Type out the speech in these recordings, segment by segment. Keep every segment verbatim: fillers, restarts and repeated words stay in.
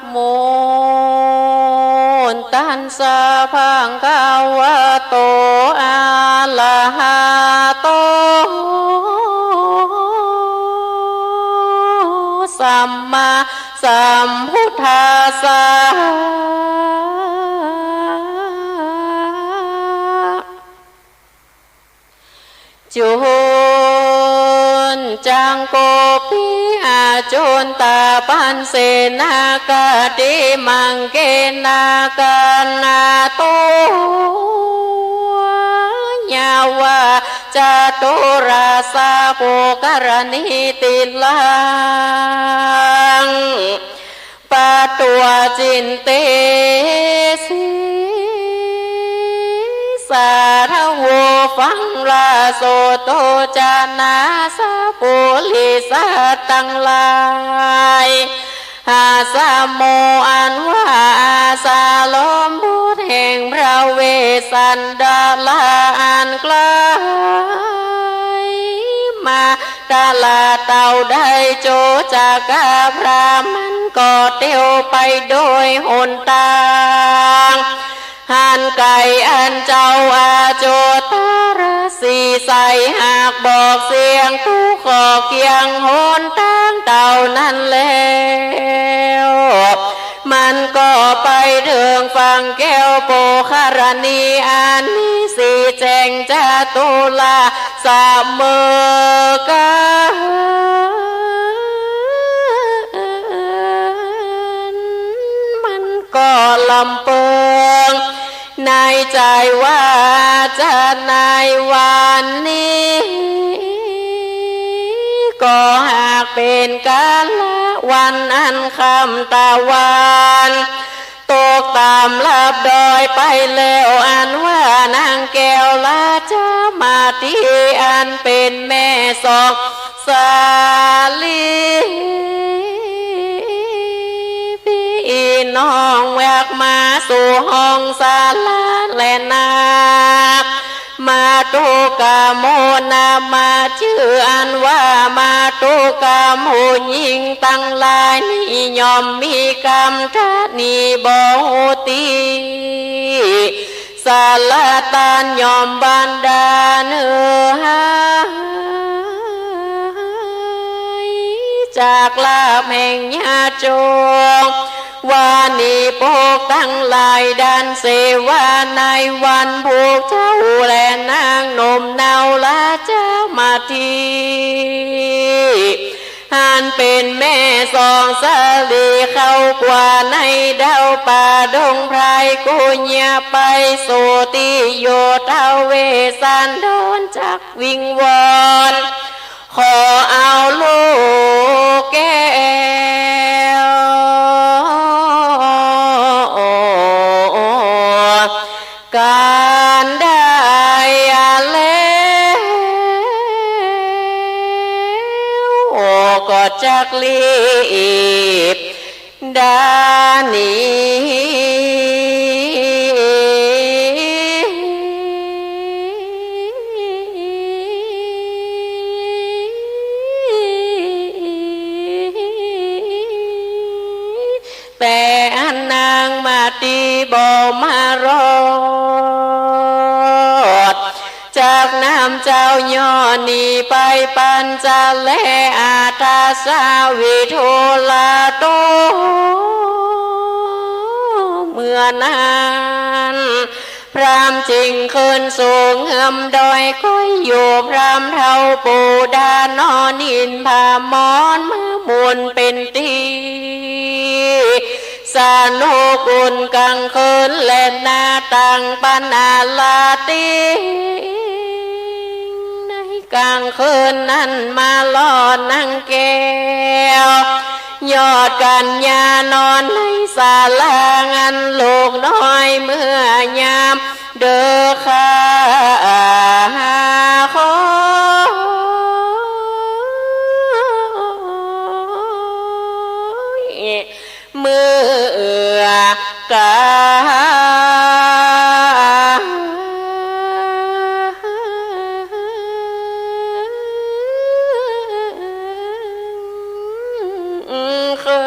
โม ตัสสะ ภะคะวะโต อะระหะโต สัมมาสัมพุทธัสสะ จุนจัง โกปิ อะจุนตะ ปัสเสนะ กะติมังเกนะ กะนะโต ยะวะ จะตุรัสสะ ปุคคะรณี ติรัง ปะตวะ จินเตสิ สาธะโว ฟังรา โสโต จะนะ สัปปุริสะตังหลาย หาสโม อันว่าอาสาลมบุตรแห่งพระเวสสันดราอันใกล้มา ตลาดเต่าได้โจจักกะพรามมันก็เตียวไปโดยหนตาง หันไก่อันเจ้าอาโจตรสีใสหากบอกเสียงทุกข์ขอบเคียงหนตางเต่านั้นแล้ว มันก็ไปเถิงฝั่งแก้วโปคารณีอันมีสีแจ่งจตุรา เสมอกั๋น มันก็ลำเปิงในใจ๋ว่า จะในวันนี้ ก็หากเป๋นกาละวันอันค่ำตะวัน ตกต๋ามลับดอยไปแล้ว อันว่านางแก้วราชมาติอันเป๋นแม่สองสาลี ปี้น้องแวกมาสู่ห้องสาลาแลนา มาตุกะโม นามจื้ออันว่ามาตุกะ หมู่ญิงตังหลายนี้ย่อมมีกำตะหนีบ่ฮู้ตี้ สารตานย่อมบันดาลเออหา จากลาภแห่งญาติโยม ว่านี้พวกตังหลายดันเสวาในวันพวกเจ้าและนางหนุ่มเนาราชมาติ อันเป๋นแม่สองสาลีเข้ากว่าในดาวป่าดงไพร กุญญะไปสู่ตี้อยู่ ท้าวเวสสันดรจักวิงวอน ขอเอาลูกแก้ว กันได้แล้ว ก็จักรีบ ดาหนี แต่อันนางมาติบ่มารอด จักนำเจ้าย่อหนีไปปัญจาแล อาทาสาวิทูลาโต เมื่อนั้น พราหมณ์จึงขึ้นสู่เงื้อมดอย คอยอยู่พราหมณ์เฒ่าปู่ดานอนอินผามอน เมื่อหมุนเป๋นตี้ สนุกอุ่นกลางคืนและนาตังปันอาราติ ในกลางคืนนั้นมาลอดนางแก้ว ยอดกัญญานอนในศาลาอันลูกน้อยเมื่อยาม เด้อข้า ขอ เมื่อกลางคื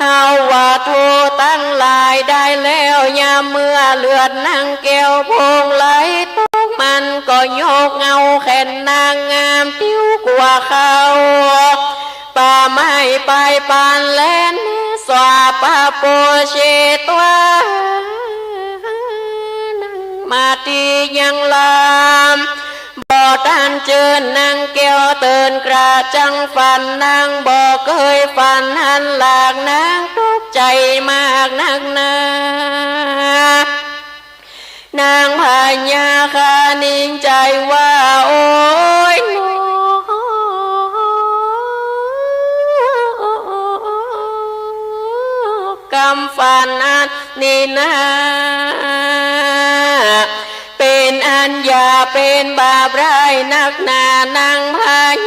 เฮาว่าโธ่ตังหลายได้แล้ว ยามเมื่อเลือดนางแก้วพงไหลตก มันก็ยกเอาแขนนางงามปิ้วกั๋วเข้า ป่าไม้ปายปานแลน สาปะโปเชตวา นางมาตี้ยังลำ บ่ตันเจินนางแก้วเติ่นกระจังฝัน นางบ่เกยฝันหันหลาก นางตกใจ๋มากนักหนา นางพญาคะนิงใจ๋ว่า โอ๊ยหนอ กำฝันอันนี้นา เป๋นอันหยาบเป๋นบาปร้ายนักหนา นางพ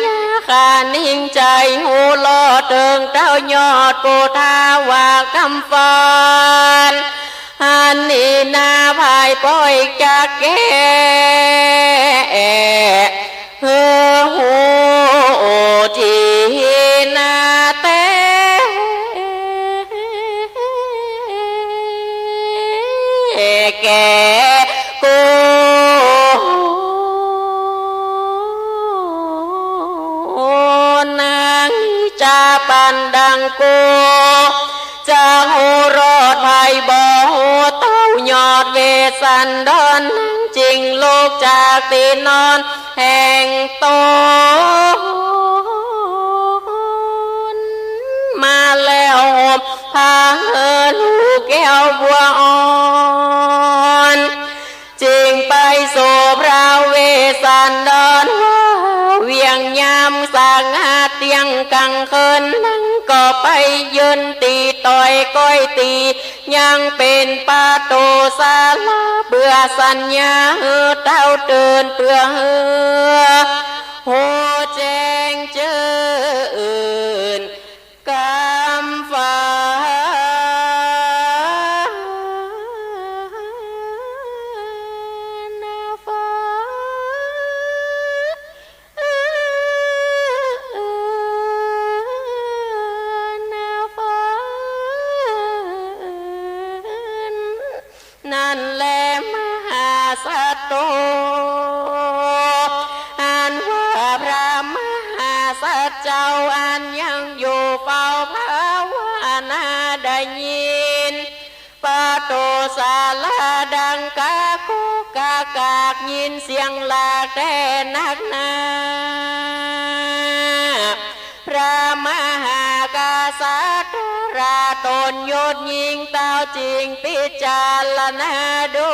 ญาคะนิงใจ๋ฮู้ลอดเถิงเต้ายอดปุทธาว่ากำฝัน อันนี้นาภายป้อยจักแก้ หื้อฮู้ตี้นาแต๊ แก่กู นางจะปันดังกู จะฮู้รอดภัยบ่ฮู้เต้ายอดเวสสันดร นางจึงลุกจากตี้นอนแห่งต๋น มาแล้วห่มผ้าหื้อลูกแก้วบัวอ่อน จึงไปสู่พระเวสสันดรว่าเวียง ยามสงัดเตี้ยงกังคืน นางก็ไปยืนตี้ตอยก้อยตี้ ยังเป๋นปะตูสาลา เปื้อสัญญาหื้อเต้าเติ่น เปื้อหื้อฮู้แจ้งเจิ่น กำฝัน นั่นแลมหาสัตว์โต อันว่าพระมหาสัตว์เจ้าอันยังอยู่เฝ้าภาวนาได้ยิน ปะตูสาลาดังกากุกกากาก ยินเสียงหลากแต๊นักหนา พระมหากษัตริย์ราตนยศยิ่งเต้า จึงพิจารณาดู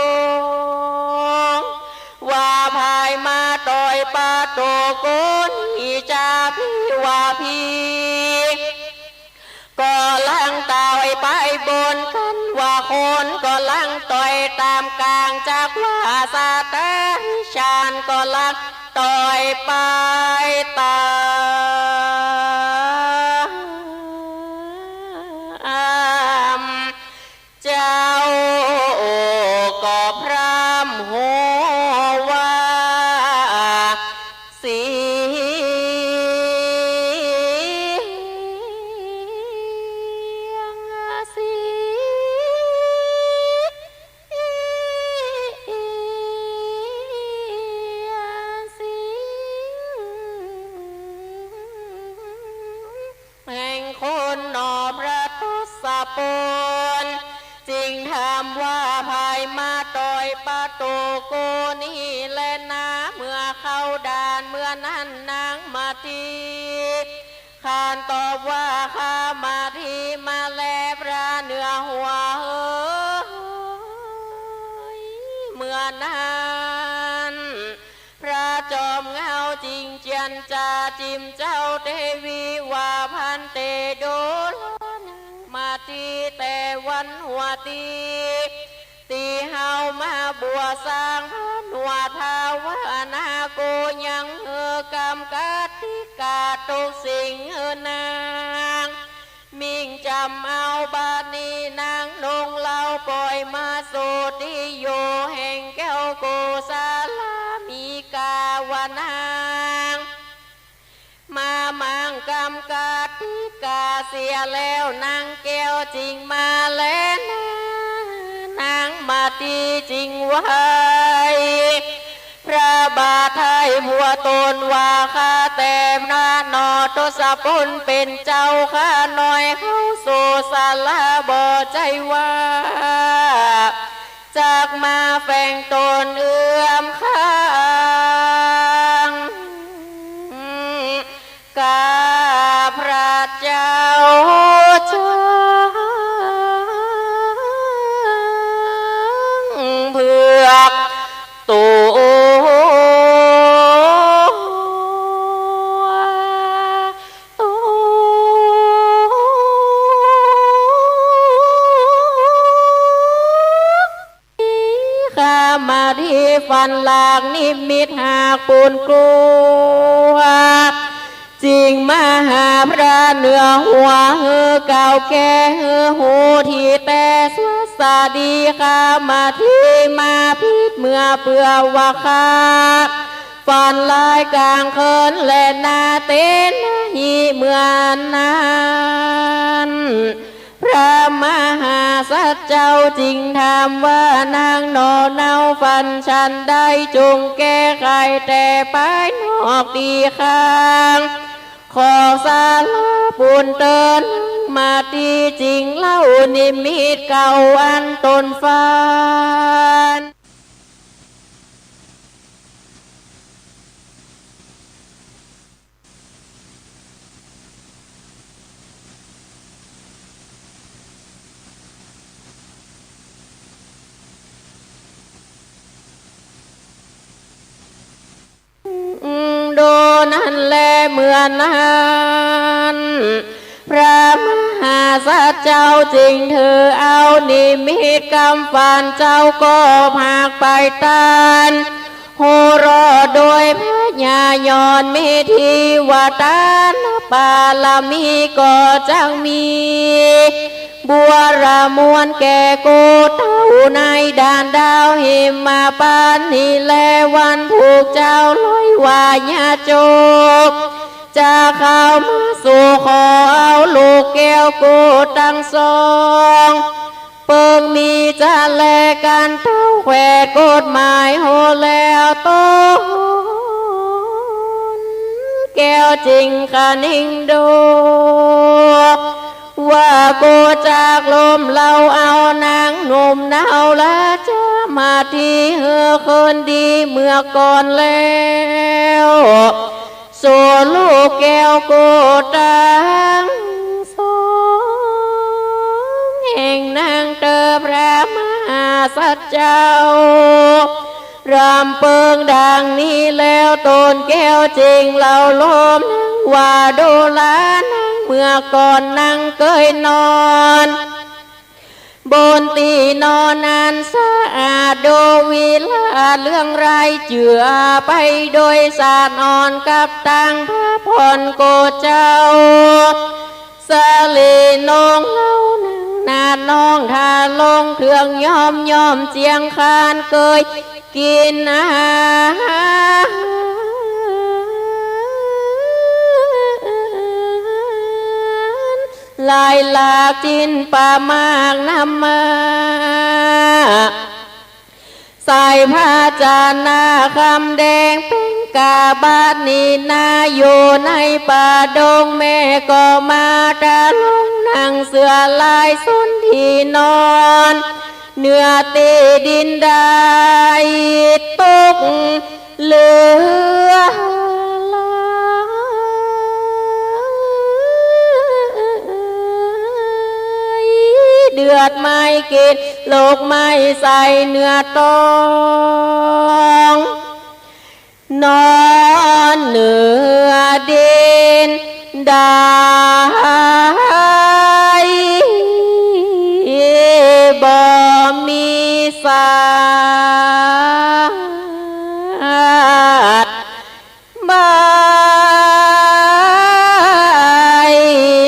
ว่าภายมาตอยปะตูกุน อีจาพีว่าพี ก็ลังต๋ายไปบนกันว่า คนก็ลังต่อยต๋ามก๋าง จักว่าสตาริชานก็ลังต่อยไปต๋าม เจ้าก็พร่ำฮู้ว่า เสียง เสียง แห่งคนหนอพระทศพล จึงถามว่า ใผมาต่อยปะตู๋กูนี้แลนา เมื่อเข้าด่านเมื่อนั้นนางมาตี ขานตอบว่า ข้ามาตีมาแลพระเหนือหัวเฮย เมื่อนั้น พระจอมเหง้าจึงเจียรจาจิมเจ้าเตวีว่า พันเต ดูรานางมาตีแต่วันหัวตี้ ตี้เฮามาบวชสร้างผนวดภาวนา กูยังหื้อกำกติกาตุ๊กสิ่งหื้อนาง มิ่งจ๋ำเอา บัดนี้นางลงเฮาป่อยมาสู่ตี้อยู่แห่งแก้วโกศลา มีกาว่านางมาหมางกำกติกาเสียแล้ว นางแก้วจึงมาแลนา นางมาตีจึงไหว้ พระบาทไท้บัวต๋นว่า ข้าแต่พระหนอทศพลเป๋นเจ้า ข้าน้อยเข้าสู่ศาลา บ่ใจ้ว่า จักมาแฝงต๋นเอื้อมข้าง ข้าพระเจ้าจักเผือกตั๋ว ตั๋ว ข้ามาตี้ฝันหลากนิมิตหากปูนกลัว จึงมาหาพระเหนือหัว หื้อกล่าวแก้หื้อฮู้ตี้แต๊สวัสดี ข้ามาตี้มาผิดเมื่อเปื้อว่าข้า ฝันร้ายกลางคืนแลนา เตนะหิ เมื่อนั้น พระมหาสัจเจ้าจึงถามว่า นางหนอเนาฝันฉันใด จงแก้ไขแต่ภายนอกตี้ข้าง ขอศาลาปูนเต๊อะ นางมาตี้จึงเล่านิมิตเก่าอันต๋นฝัน ดูนั้นแล เมื่อนั้น พระมหาสัจเจ้าจึงถือเอานิมิตกำฝันเจ้าก็ผากไปตัน ฮู้รอดโดยพญายอน มีทีวตานปารมีก็จักมี บัวระมวลแก่กูเต้าในด่านดาวหิมพานต์นี้แล วันผูกเจ้าลอยว่าญาติโจก จะเข้ามาสู่ขอเอาลูกแก้วกูตังสอง เปิงมีจะแลกั๋นเต้าแขวดกฎหมายโหแล้วต๋นแก้วจึงคะนิงดู ว่ากูจักลมเล้าเอานางหนุ่มเนาละจะมาตี้หื้อคืนดีเมื่อก่อนแล้ว สู่ลูกแก้วกูตังสอง แห่งนางเต๊อะพระมหาสัจเจ้า รำเปิงดังนี้แล้วต๋นแก้วจึงเล่าลมนางว่า ดูลานางเมื่อก่อนนางเกยนอน บนตี้นอนอันสะอาด ดูวิราชเลื่องไร้เจื้อไปโดยสะออน กับตังพระผ่อนโกศเจ้า สะหลีนงเฮานึ่งนาดน้อง ถ้าลงเครื่องย้อม ย่อมเจียงคานเกยกิ๋นอาหาร หลายหลากจิ๋นปลามากน้ำมา ใส่ภาชนะคำแดงเป๋นกาบาดนี้นา อยู่ในป่าดง แม่ก็มาตะลงนั่งเสื่อลายสุนตี้นอน เหนือตี้ดินได้ตก เหลือหลาย เดือดไหม้กิ๋น โลกไหม้ใส่เหนือต๊อง นอนเหนือดินได้ บ่มีสาด ใบ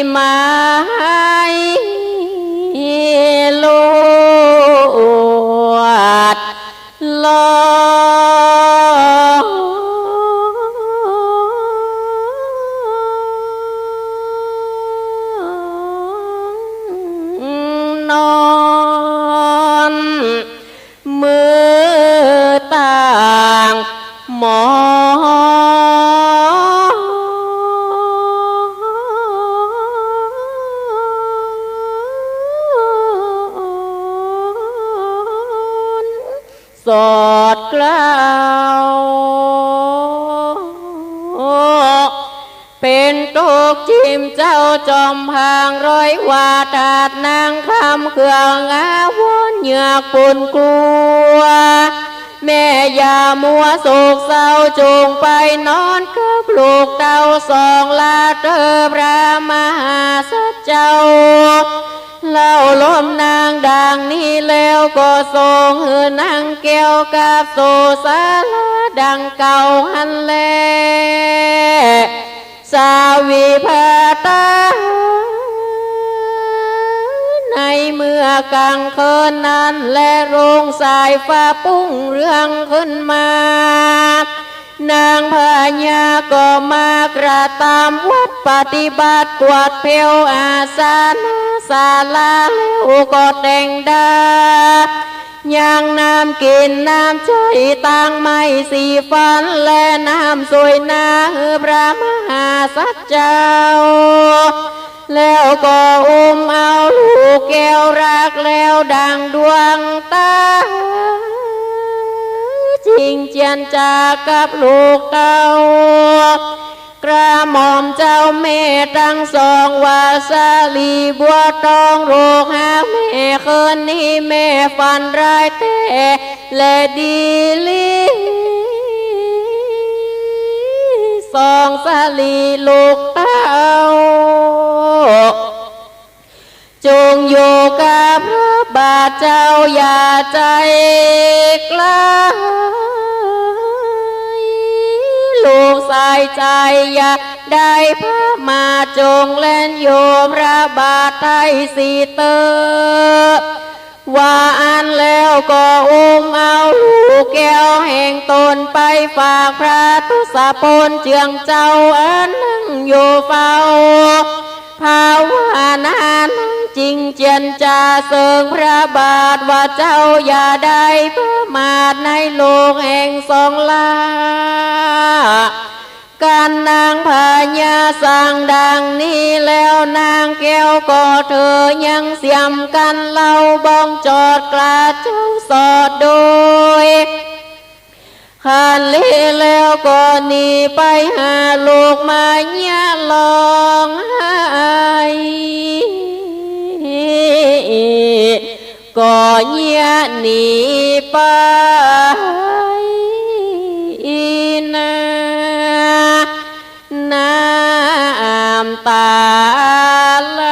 ไม้ลวดลอง นอน มือต่างหมอน สอดเกล้า เป๋นตุ๊กข์จิ่มเจ้าจอมพาง ร้อยว่าตาดนางคำเครื่องอาวรณ์ เหยือกปูนกลัว แม่อย่ามัวโศกเศร้า จุ่งไปนอนกับลูกเต้าสอง ลาเตอพระมหาสัจเจ้า เล่าลมนางดังนี้แล้ว ก็ส่งหื้อนางแก้วกับโสสาราดังเก่าหั้นแล สาวิภาตา ในเมื่อกลางคืนนั้นแล รุ่งสายฟ้าปุ้งเรืองขึ้นมา นางพญาก็มากระตำวัตรปฏิบัติ กวาดแผ้วอาสนะศาลา แล้วก็แต่งดา ยังน้ำกิ๋นน้ำใจ๊ ตั้งไม้สีฟัน และน้ำสวยหน้า หื้อพระมหาสัจเจ้า แล้วก็อุ้มเอาลูกแก้วรักแล้วดั่งดวงต๋า จิ่งเจียรจากับลูกเต้า กระหม่อมเจ้าแม่ตังสอง ว่าสาลีบัวตอง ลูกหาแม่คืนนี้ แม่ฝันร้ายแต๊ และดีหลี สองสาลีลูกเต้า จงอยู่กับพระบาทเจ้าอย่าไกล ลูกสายใจ๋อย่าได้พระมา จงแล่นอยู่พระบาทไท้สิเต๊อะ ว่าอั้นแล้วก็อุ้มเอาลูกแก้วแห่งต๋นไปฝากพระทศพลเจื้องเจ้าอันนั่งอยู่เฝ้า ภาวนานั่งจิ่งเจียรจาเซิงพระบาทว่าเจ้าอย่าได้ประมาทในโลกแห่งสองลา กันนางพญาสั่งดังนี้แล้ว นางแก้วก็เถอยังเสียมกั๋นเล่า บ้องจอดกล้าเจ้าสอดโดย คันเลแล้วก็หนีไปหาลูกมายะร้องไห้ ก็เยียะหนีไปนา น้ำต๋าไหล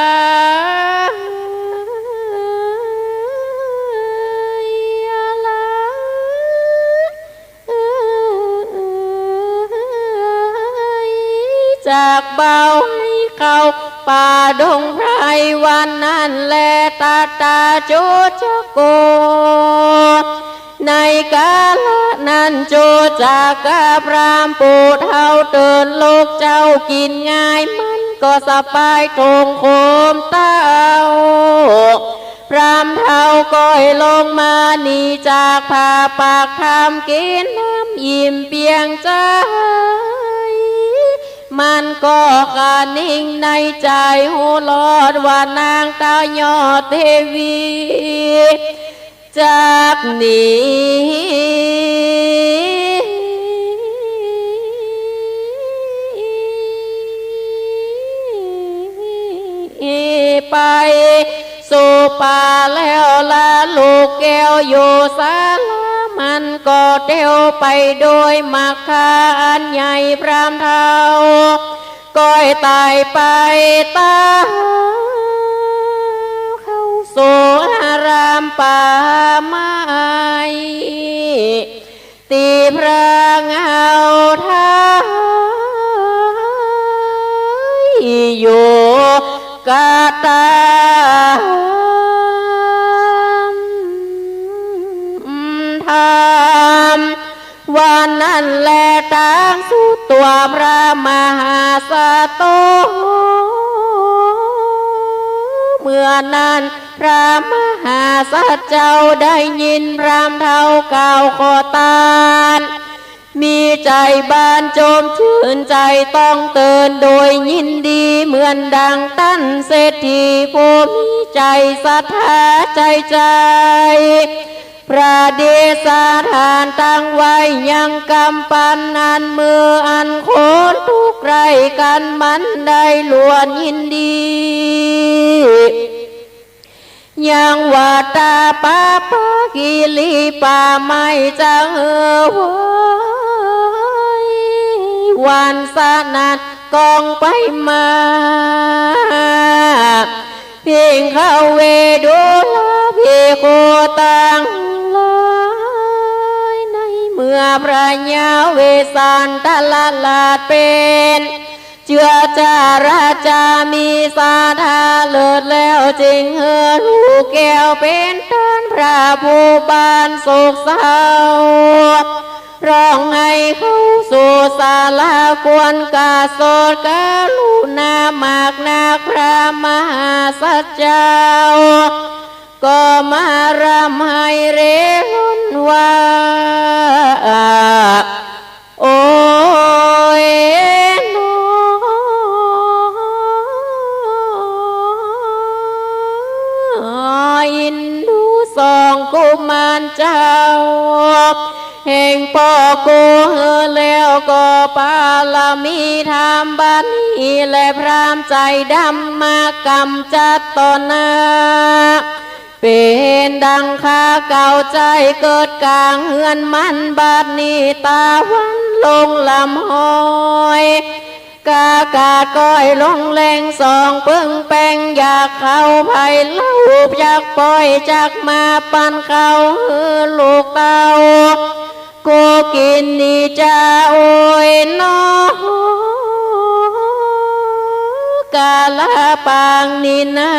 ป่าดงไพรวันนั้นแล ตะตาจุจโก ในกาละนั้นจุจักกะพราหมณ์ปู่เฒ่าเตินลูกเจ้ากิ๋นง่าย มันก็สบายตรงโคมเต้า พราหมณ์เฒ่าก้อยลงมาหนีจากผ้าปากถ้ำ กิ๋นน้ำอิ่มเปียงใจ๋ มันก็คะนิงในใจ๋ฮู้ลอดว่านางตายอดเทวี จักหนีไปสู่ป่าแล้วละ ลูกแก้วโยสาละ มันก็เตียวไปโดยมักคาอันใหญ่ พราหมณ์เฒ่า ก้อยต๋ายไปต๋าเข้าสู่อารามป่าไม้ ตี้พระเงาไท้อยู่กะตาม วันนั้นแล ตางสุดตั๋วพระมหาสัตว์โต เมื่อนั้นพระมหาสัตว์เจ้าได้ยินพราหมณ์เฒ่ากล่าวขอต้าน มีใจ๋บานจมจื้น ใจ๋ต้องเตินโดยยินดี เหมือนดังต้านเศรษฐีผู้มีใจ๋ศรัทธาใจ๋ใจ๋ พระเดชสถานตั้งไว้ยังกำปั้นอันเมืออันคนทุกข์ใคร่กั๋นมันได้ล้วนยินดี ยังวัตตะปะปะกิริป่าไม้จะเฮอไว้ วันสนั้น ก้องไปมา ภิกขะเว ดูราภิกขุตังหลาย ในเมื่อพระยาเวสสันตะราชเป๋นเจื้อจาราจามีศรัทธาเลิศแล้ว จึงหื้อลูกแก้วเป๋นต้านพระผู้บ่สุขเศร้า ร้องไห้เข้าสู่ศาลาควรกะสดกรุณามากนัก พระมหาสัตว์เจ้า ก็มาร่ำไห้เร่ร่อนว่า โอ๊ยหนอ อินดูสองกุมารเจ้า แห่งป้อกูหื้อแล้วก็ปารมีธรรมบัดนี้แล พราหมณ์ใจ๋ดำมากำจัดต่อหน้า เป๋นดังคาเก่าใจ๋เกิดก๋างเฮือนมัน บัดนี้ตะวันลงลำห้อย กากาศก้อยลงแรงส่องเปิงแปง อยากเข้าไปเล่า อยากป้อยจักมาปันข้าวหื้อลูกเต้า กูกินนี้จาโอ๊ยหนอ กาละปางนี้นา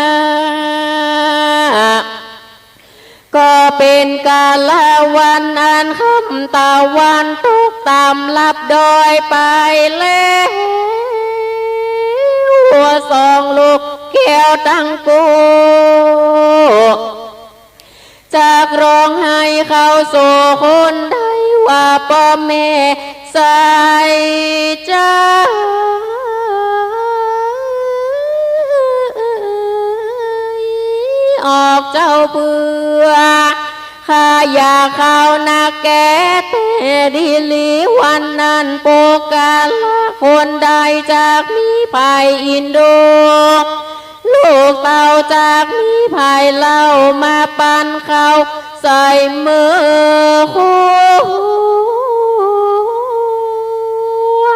ก็เป๋นกาละวันอันค่ำตะวันตกต่ำลับดอยไปแล้ว สองลูกแก้วตังกู จักร้องไห้เข้าสู่คนใดว่าป้อแม่ใจ๋เจ้า ออกเจ้าเปื้อ ข้าอยากเข้านักแก่แต๊ดีหลี วันนั้นปุคคละคนใดจักมีภัยอินดู ลูกเต้าจักมีภัยเหล้ามาปันข้าวใส่มือครัว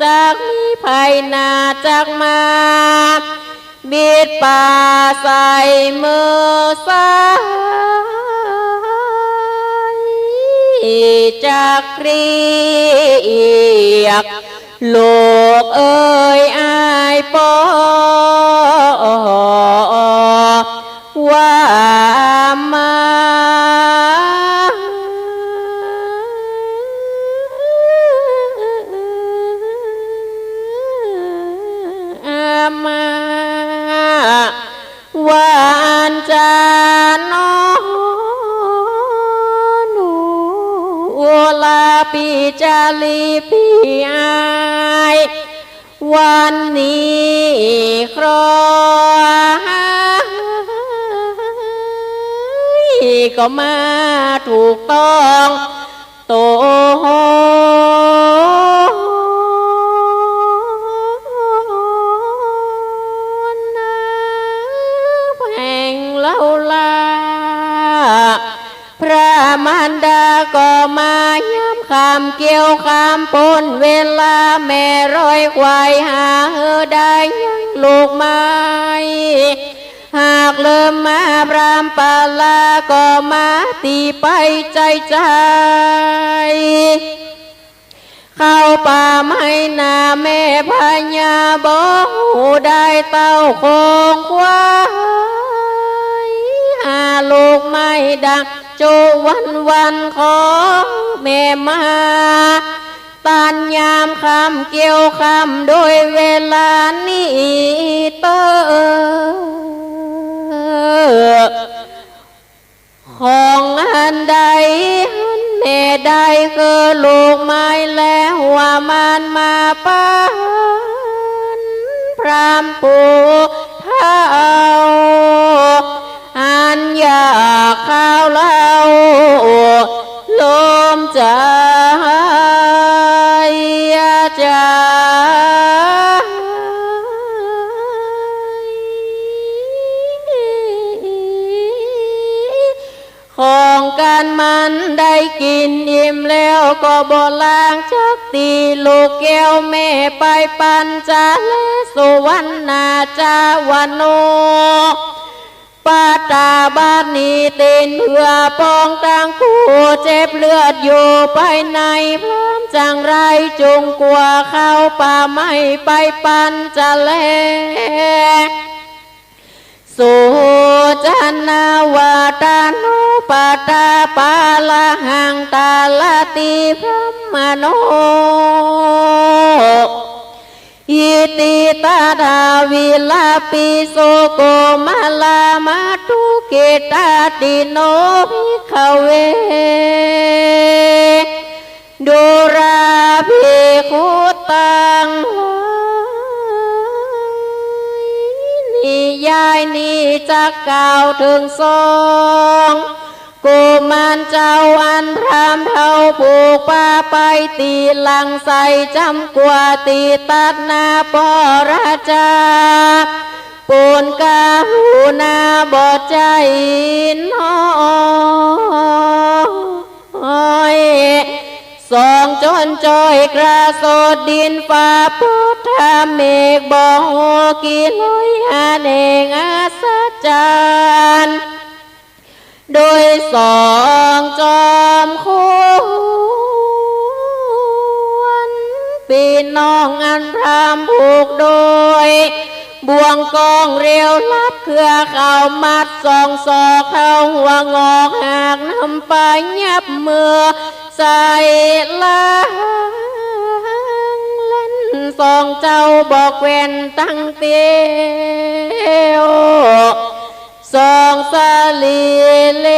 จักมีภัยหน้าจักมาบิดป๋าใส่มือซ้าย จักเรียกลูก เอ่ยอ้ายป้อว่ามา มา วันจาน้อหนูลาปีจารีปีอ้าย วันนี้ครอยก็มาถูกต้อง ตนแห่งเฮาลา พระมารดาก็มายามค่ำเกี่ยวค่ำป๊นเวลา แม่ร้อยควายหาหื้อได้ยังลูกไม้ หากเริ่มมาพรามปาลาก็มาตี้ไปใจ้ใจ้ เข้าป่าไม้นาแม่พญาบ่ฮู้ได้เต้าของควายหาลูกไม้ดังจุวันวันของแม่มา ตันยามค่ำเกี่ยวค่ำโดยเวลานี้เต๊อะ ของอันใดหั้นแน่ได้คือลูกไม้และหัวมันมาปันพรามผู้เฒ่า อันอยากข้าวเหล้า ลมใจ ใจ ของกันมันได้กิ๋นอิ่มแล้วก็บ่ล้างจักตี้ ลูกแก้วแม่ไปปันจะแลสุวรรณาจาวโน ปาตาบาดนี้เต้นเพื่อป้องตังผู้เจ็บเลือดอยู่ภายใน พรามจังไรจุ่งกั๋วเข้าป่าไม้ไปปันจะแล สุจนาวาตานุปาตาปาลหังตาลติพรหมโน อิติตถาวิลาปิสุโกมาลามาตุเกตาติโนภิกขเว ดูราภิกขุตังหลาย นิยายนี้จักกล่าวเถิงสอง กุมารเจ้าอันพรามเฒ่าผูกปาไปตี้หลังใส่จ๋ำกั๋วตี้ตัดหน้าปอราจา ปูนกาหูนาบอดใจ๋น้อย สองจนจ้อยกระสดดินฟ้าปดทาเมฆบ่ฮู้กี่ร้อยหาแห่งอัศจรรย์ โดยสองจอมควร ปี้น้องอันพรามผูกโดย บ่วงกองเรียวลับเครือเขามัดสองศอกเข้าหัวงอกหากนำไปยับเมือใส่หลังเล่นสองเจ้าบ่แควนตังเตียว สองสาลีเล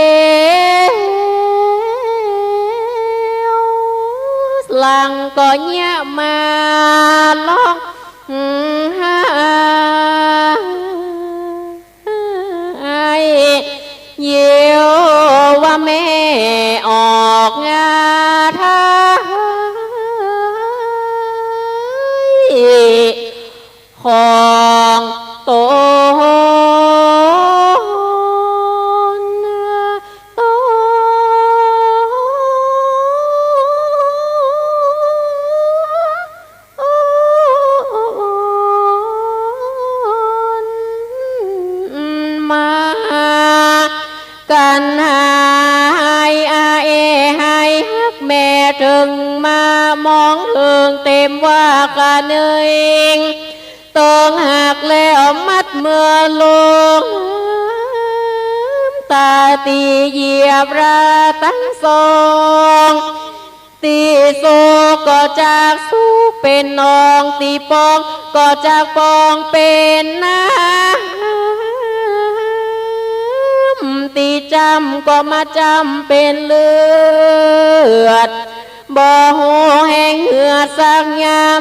ว หลังก็เยียะมาร้องไห้ เยียวว่าแม่ออกงาไทย ของตน ตนมา กันหายอาเอหาย เอิงเต็มว่าคะเนิง ต้องหักแล้วมัดเมือลง ตาตี้เหยียบราตังสอง ตี้สุกก็จากสุกเป๋นนอง ตี้ปองก็จากปองเป๋นน้ำ ตี้จำก็มาจำเป๋นเลือด บ่ฮู้แหงเหือดสักยาม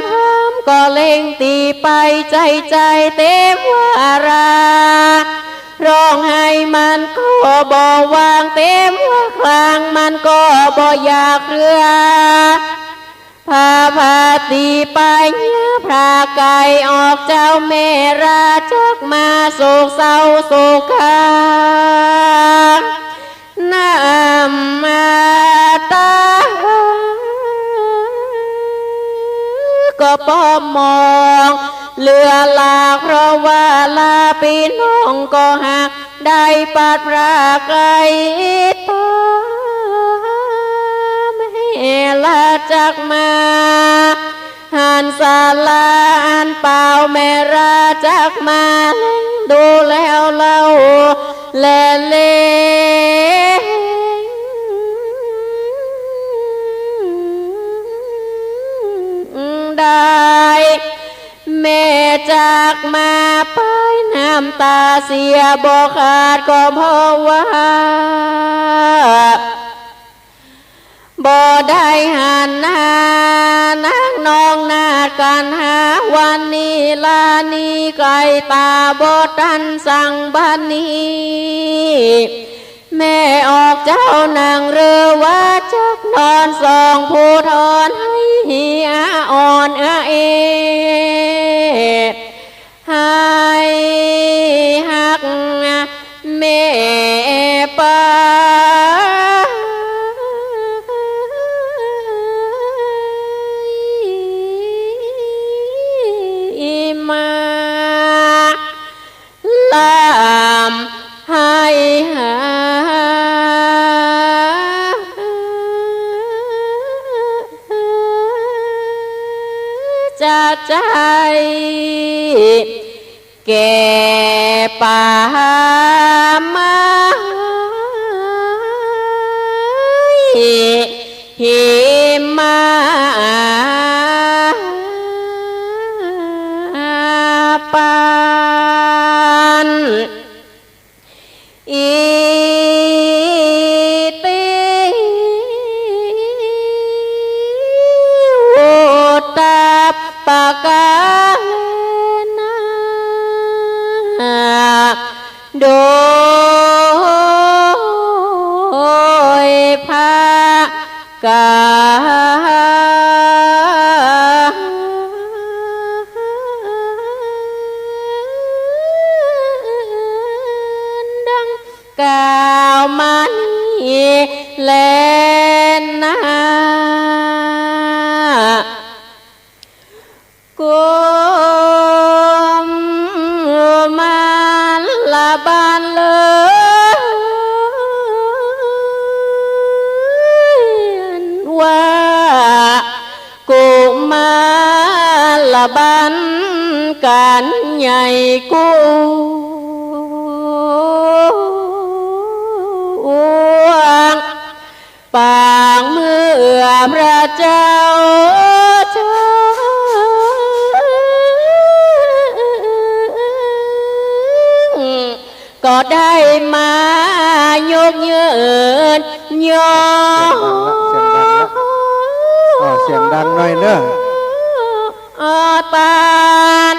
ก็เล็งตี้ไปใจ๋ใจ๋เต็มวารา ร้องไห้มันก็บ่วาง เต็มว่าคลางมันก็บ่อยากเหือ พาพาตี้ไปเยียะพระไก่ออกเจ้า แม่ราจักมาโศกเศร้าโศกา น้ำตาก็ป้อมมองเหลือหลาก เพราะว่าลาปี้น้องก็หัก ได้ปัดพระไก่ตา แม่ราจักมา หันศาลาอันเปล่า แม่ราจักมาเล็งดูแล้วเล่า แลเล็งได้ แม่จักมาป้ายน้ำตาเสียบ่ขาด ก็เพราะว่า บ่ได้หันหน้านางนองนาดกั๋นหา วันนี้ลานี้ไก่ต๋าบ่ตันสัง บัดนี้แม่ออกเจ้าหนังเรือว่าจักนอนสองผู้ทอน ให้อ่อนเอ ให้หักแม่ไป มาลำให้หา จะใจ้แก่ป่าไม้หิมาปาน อิติวุตตปปะกาเลนะ โดยพระ กาดังกล่าวมานี้แลนา กุมารบาลเลินว่า กุมารบาลกั๋นใหญ่กว้าง ปางเมื่อพระเจ้าช้าง ก็ได้มายกเยินยอ เสียงดังละ เสียงดังละ อ้อ เสียงดังหน่อยเนอะ ปาน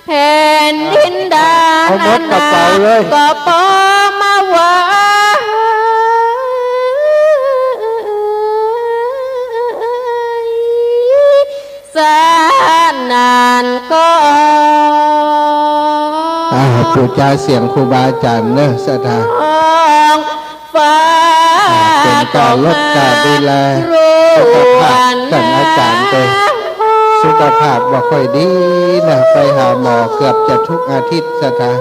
แผ่นดินดา เอาหมดกระเป๋าเลย ก็ปองมาไหว้ สะนั้นก็ อ่า ปู๋จาเสียงครูบาอาจ๋ารย์เนอะ ศรัทธา ฟ้า อ่า เป๋นก๋านลดก๋านดูแลสุขภาพ ท่านอาจ๋ารย์เตย สุขภาพบ่ค่อยดีนะ ไปหาหมอเกือบจะทุกอาทิตย์ ศรัทธา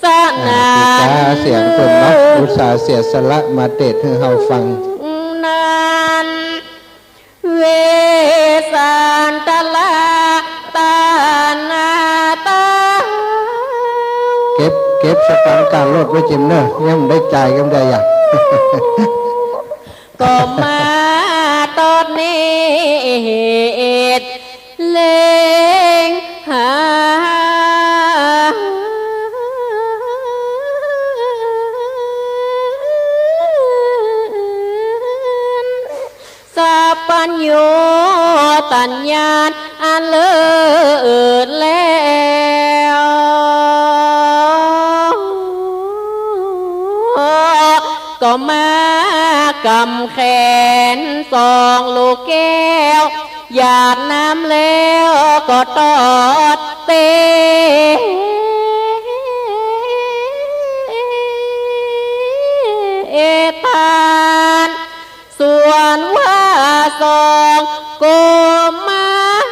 สะนั้น อ่า ปู๋จาเสียงเปิ้นเนาะ อุตส่าห์เสียสละมาเตศน์หื้อเฮาฟัง นั้น เว เก็บสตางค์ก้ารถไว้เจียมเน่อ ยังบ่ได้จ่าย ยังบ่ได้อะ ก็มาตอดนี้เหตุเล็งหา สัพพัญญูตัญญาอันเลิศแล้ว ก็มากำแขนสองลูกแก้ว หยาดน้ำแล้วก็ตอดเต ทาน ส่วนว่าสองกุมาร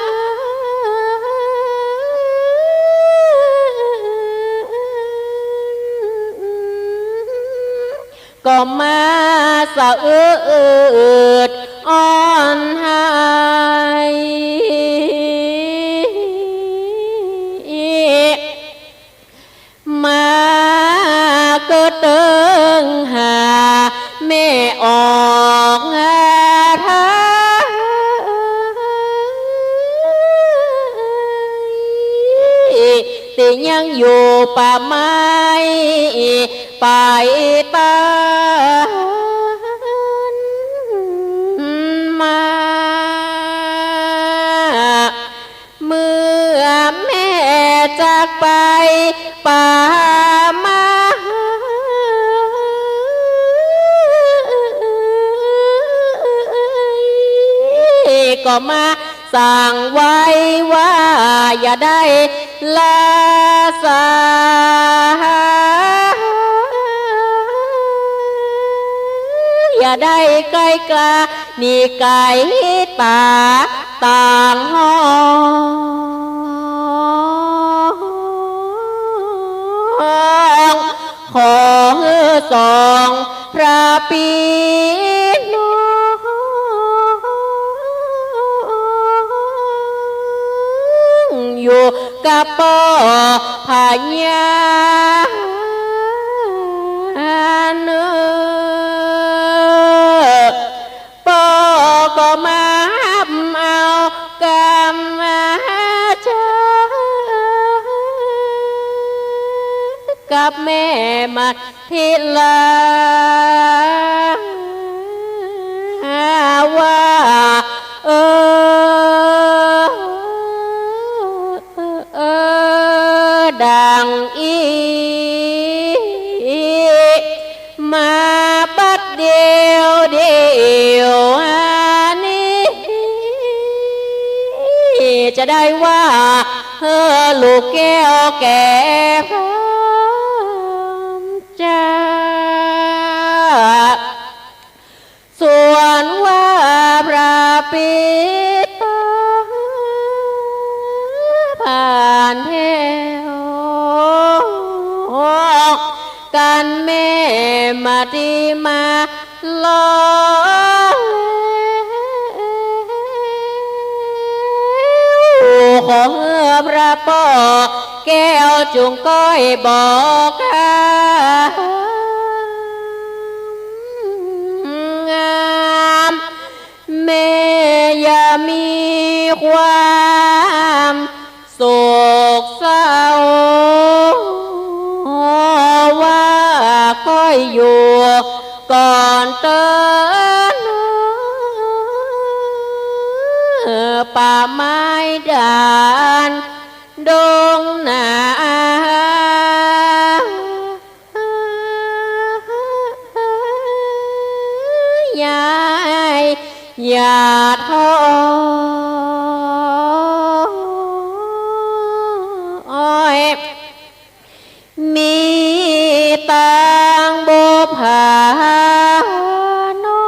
ก็มาสะอืดอ้อนไห้ มาก็เติงหาแม่ออกหาทาง ตี้ยังอยู่ป่าไม้ไปตานมา เมื่อแม่จากไปป่าไม้ ก็มาสั่งไว้ว่าอย่าได้ละสาย อย่าได้ใก้กล้า หนีไก๋ต๋าต่างห้อง ขอหื้อสองพระปี้น้อง อยู่กับป้อพญาเนอ ป้อก็มาฮับเอากำมาจากับแม่มาทีหลัง ว่า เออ เออ ดังอี้ มาบัดเดี่ยวเดี่ยวอันนี้ จะได้ว่า เออ ลูกแก้วแก่พร้อมจะ ส่วนว่าพระปิตาผ่านแถว กันแม่มาตี้มาลอ ขอเฮอพระป้อแก้วจุ่งก้อยบอกกำ งาม แม่อย่ามีความโศกเศร้า ว่าก้อยอยู่ก่อนเต๊อะ ป่าไม้ด่านดงนา ยายอย่าท้อ มีตางบุปผาน้อ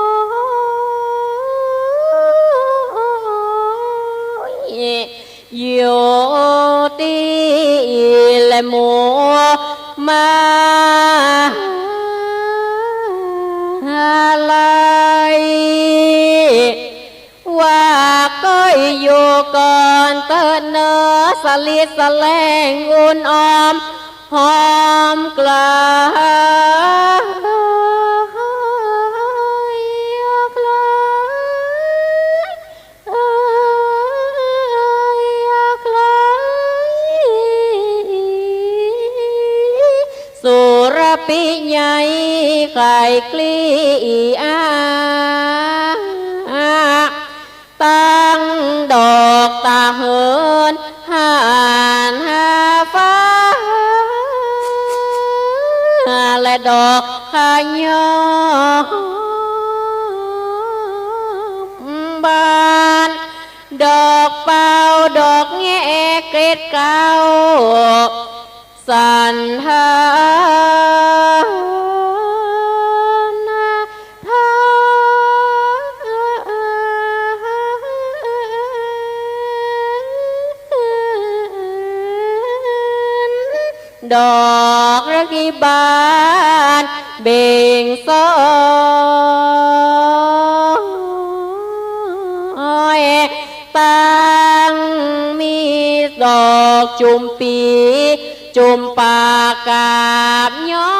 ย อยู่ตี้แลหมู่มหาลัย ว่าก้อยอยู่ก่อนเต๊อะเนอ สะหลิดสะแหลงอุ่นออม หอมไกล ไกล ไกล สุรพิไนย ไขว่คลี่อา ตั้งดอกตะเหินหันหาฟ้า และดอกขะยอมบาน ดอกเปา ดอกแงเกล็ดเกล้า สันทนาทาน ดอกระดีบานเบ่งซ้อย ตังมีดอกจุมปี จุมปากาบย้อ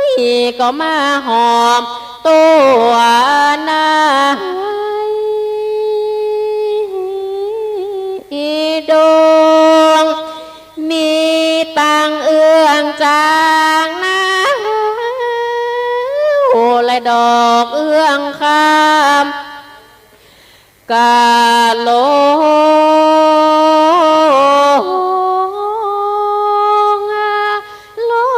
ย ก็มาหอมตัวนายดวง มีตังเอื้องจางนาว และดอกเอื้องคำ กะลง ลง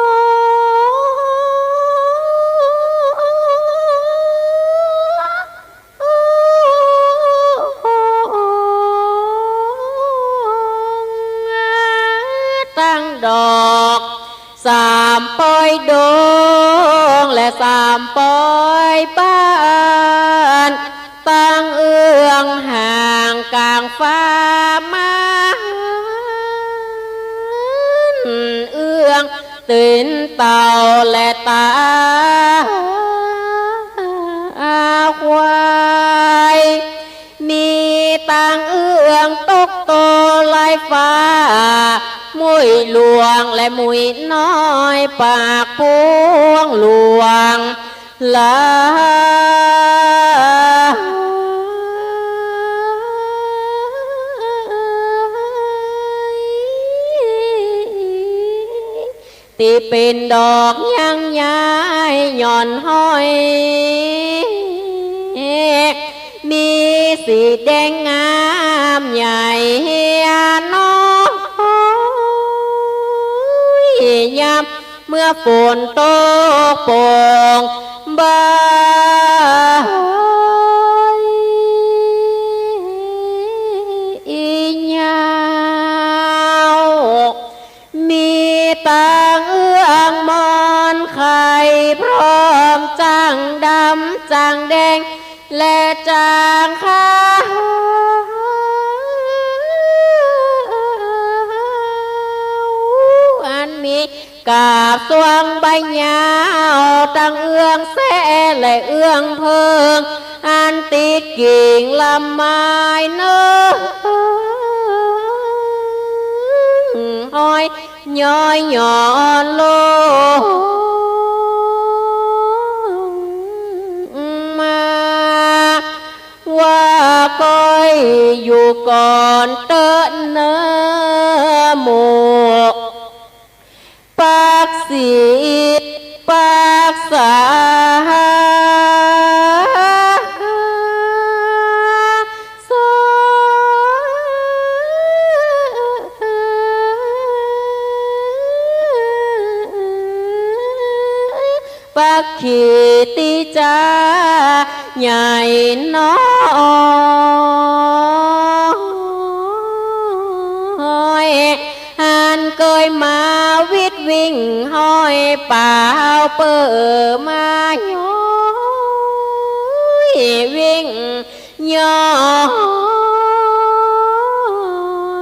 ตังดอกสามปอยดง และสามปอยบ้าน ตังเอื้องห่างก๋างฟ้าม่าน เอื้องตี๋นเต่าและต๋าควาย มีตังเอื้องตกโตลายฟ้า มุยหลวงและมุยน้อย ปากพวงหลวง ลา ตี้เป๋นดอกยังยายหย่อนห้อย มีสีแดงงามใหญ่น้อยยาม เมื่อฝนตกโป่งบ่ายยาว มีตังเอื้องมอนไข่พร้อม จ๋างดำ จ๋างแดง และจ๋างขาว อันมี กาบสวงใบยาว ตังเอื้องแสและเอื้องเผิง อันติดกิ่งลำไม้เนินห้อย ย้อยหย่อนลงมา ว่าก้อยอยู่ก่อนเต๊อะเนอหมู่ ปักศิลปักษา ปักขีติจาใหญ่น้อย อันเกยมาวิดวิ่งห้อยเป๋า เป๋อมาย้อยวิ่งย้อ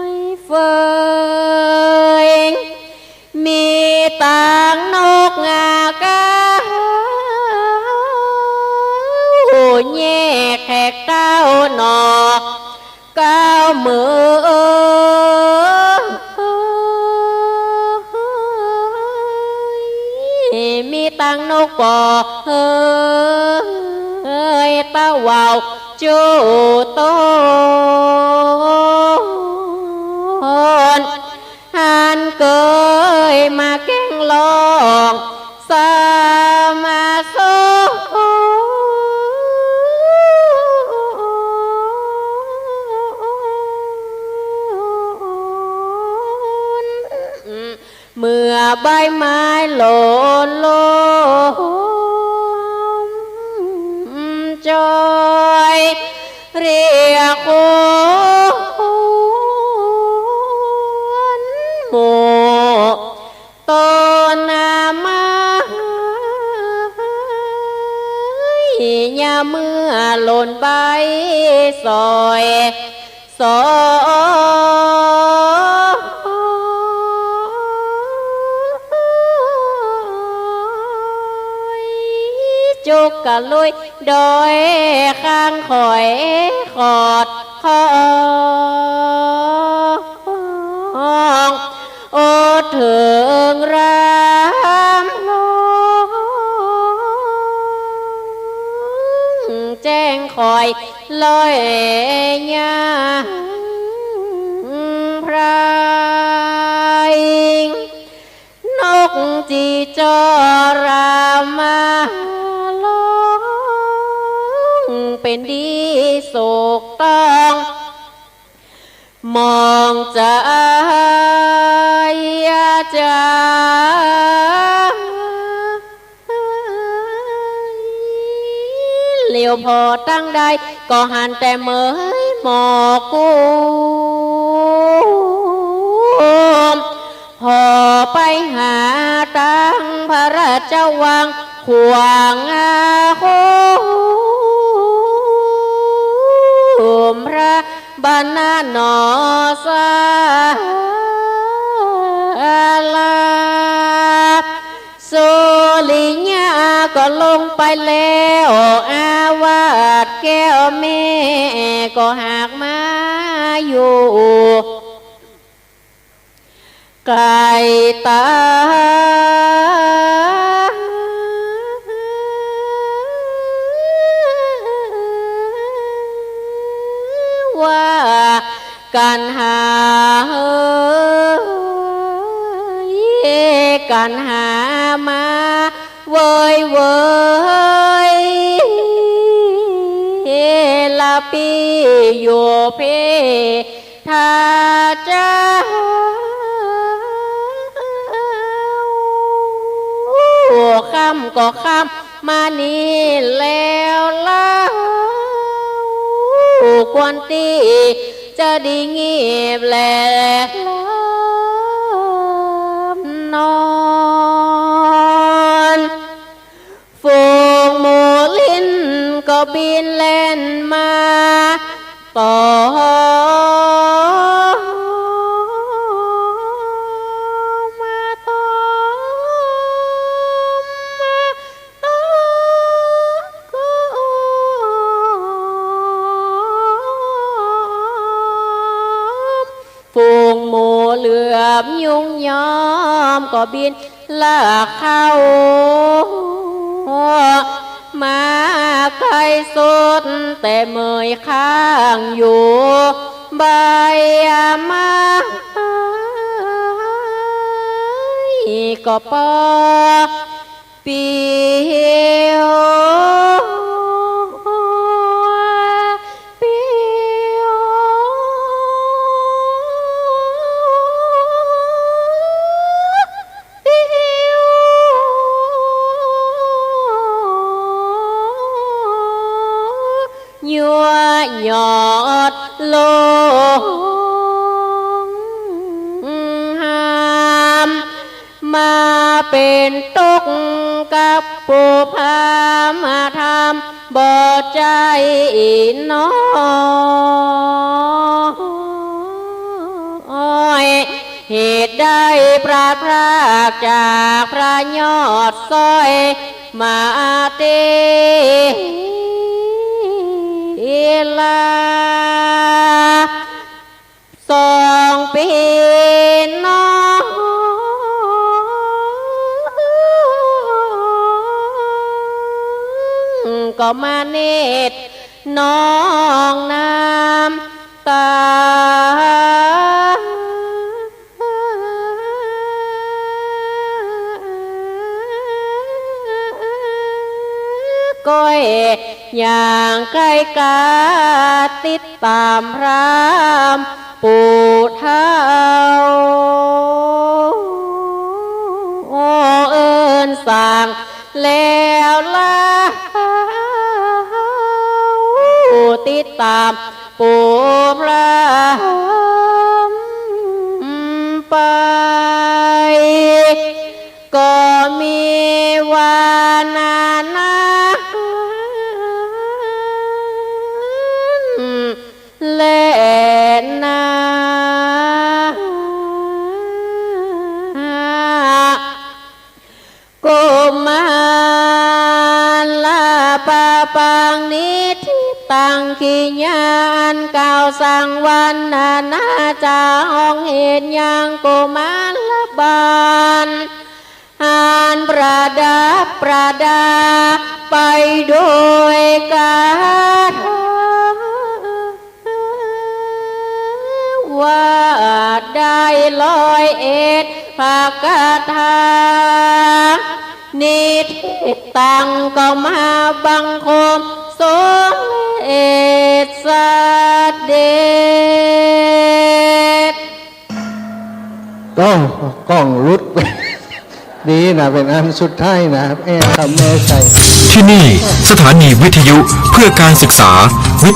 ยเฟย มีตังนกงากา แยกแขกเต้าหนอ เก้ามือ มีตังนกป่อเฮย ตะว่าวจู้ตน หันเกยมาแก้งร้อง สามาโซน เมื่อใบไม้หล่นลง จอยเรียกคนหมู่ ต้นไม้ ยามเมื่อหล่นใบสอย สอย จุกกะลุยดอยข้างข่อย ขอดคอง โอเถิงรำลอง แจ้งข่อยลอยยางพราย นกจีจอรามาร้อง เป๋นดีสุขต้อง มองใจจา เหลียวผ่อตั้งใด ก็หันแต่เหมยหมอกกุม ผ่อไปหาตังพระราชวัง ขวางอาคมพระบรรณาหนอสาลา สุริยาก็ลงไปแล้ว อาวาสแก้วแม่ก็หากมาอยู่ ไก๋ตา ว่ากั๋นหาเฮย กั๋นหามา เวยเวย ละปี้อยู่เพ ถ้าเจ้า ค่ำก็ค่ำมานี้แล้วเล่า ควรตี้จะดีงีบแลหลับนอน ฝูงหมูลิ้นก็บินแล่นมา ตอมมาตอมมาตอม ฝูงหมูเหลือมยุงยอมก็บินลากเข้า มาใก้สุดแต่เหมยข้างอยู่ ใบไม้ก็ปอ ปิว ปิว ปิว ยัวยอดลงหาม มาเป๋นตุ๊กข์กับผู้พามาธรรมบ่ใจ้น้อย เหตุได้พลัดพรากจากพระยอดซ้อยมาตี้ลา สองปี้น้อง ก็มาเนตรนองน้ำตา ก้อยอย่างใก้กาติดต๋ามพระปู่เฒ่า โอ้ เอิ้นสั่งแล้วลาว ติดต๋ามปู่พรามไป ก็มีว่านานา แลนา กุมารปะปังนิทธิตัง กิริยาอันกล่าวสังวรรณนา จะห้องเหตุยังกุมารบาล อันประดับประดาไปโดยคาถา ว่าได้ร้อยเอ็ดพระคาถา นิทธิตัง ก็มาบังคมสมเด็จเสด็จ โอ้ กล้องหลุด ดีนะ เป๋นอันสุดท้ายนะ แอร์ทำแม่ใส่ ที่นี่สถานีวิทยุเพื่อการศึกษา วิ